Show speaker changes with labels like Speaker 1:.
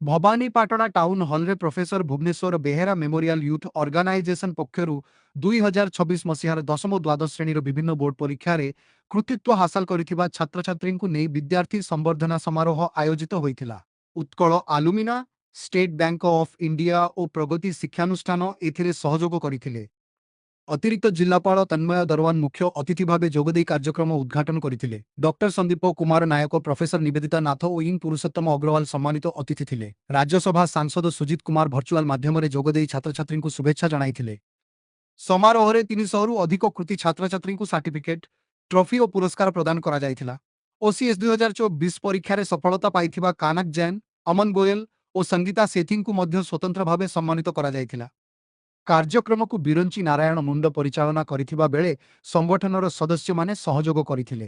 Speaker 1: Bhawanipatna town ହଲରେ professor Bhubaneswar Behera memorial youth organisation ପକ୍ଷରୁ 2026 ମସିହାର ଦଶମ ଓ ଦ୍ୱାଦଶ ଶ୍ରେଣୀର ବିଭିନ୍ନ ବୋର୍ଡ ପରୀକ୍ଷାରେ କୃତିତ୍ୱ ହାସଲ କରିଥିବା ଛାତ୍ରଛାତ୍ରୀଙ୍କୁ ନେଇ ବିଦ୍ୟାର୍ଥୀ ସମ୍ବର୍ଦ୍ଧନା ସମାରୋହ ଆୟୋଜିତ ହୋଇଥିଲା। Utkal alumina, state bank of India ଓ ପ୍ରଗତି ଶିକ୍ଷାନୁଷ୍ଠାନ ଏଥିରେ ସହଯୋଗ କରିଥିଲେ। ଅତିରିକ୍ତ ଜିଲ୍ଲାପାଳ ତନ୍ମୟ ଦରୱାନ ମୁଖ୍ୟ ଅତିଥି ଭାବେ ଯୋଗଦେଇ କାର୍ଯ୍ୟକ୍ରମ ଉଦ୍ଘାଟନ କରିଥିଲେ। ଡକ୍ଟର ସନ୍ଦୀପ କୁମାର ନାୟକ, ପ୍ରଫେସର ନିବେଦିତା ନାଥ ଓ ଇଂ ପୁରୁଷୋତ୍ତମ ଅଗ୍ରୱାଲ ସମ୍ମାନିତ ଅତିଥି ଥିଲେ। ରାଜ୍ୟସଭା ସାଂସଦ ସୁଜିତ କୁମାର ଭର୍ଚୁଆଲ ମାଧ୍ୟମରେ ଯୋଗଦେଇ ଛାତ୍ରଛାତ୍ରୀଙ୍କୁ ଶୁଭେଚ୍ଛା ଜଣାଇଥିଲେ। ସମାରୋହରେ 300ରୁ ଅଧିକ କୃତି ଛାତ୍ରଛାତ୍ରୀଙ୍କୁ ସାର୍ଟିଫିକେଟ୍, ଟ୍ରଫି ଓ ପୁରସ୍କାର ପ୍ରଦାନ କରାଯାଇଥିଲା। ଓସିଏସ୍ 2024 ପରୀକ୍ଷାରେ ସଫଳତା ପାଇଥିବା କାନକ ଜୈନ, ଅମନ ଗୋୟଲ ଓ ସଙ୍ଗୀତା ସେଠୀଙ୍କୁ ମଧ୍ୟ ସ୍ୱତନ୍ତ୍ର ଭାବେ ସମ୍ମାନିତ କରାଯାଇଥିଲା। କାର୍ଯ୍ୟକ୍ରମକୁ ବିରଞ୍ଚି ନାରାୟଣ ମୁଣ୍ଡ ପରିଚାଳନା କରିଥିବା ବେଳେ ସଂଗଠନର ସଦସ୍ୟମାନେ ସହଯୋଗ କରିଥିଲେ।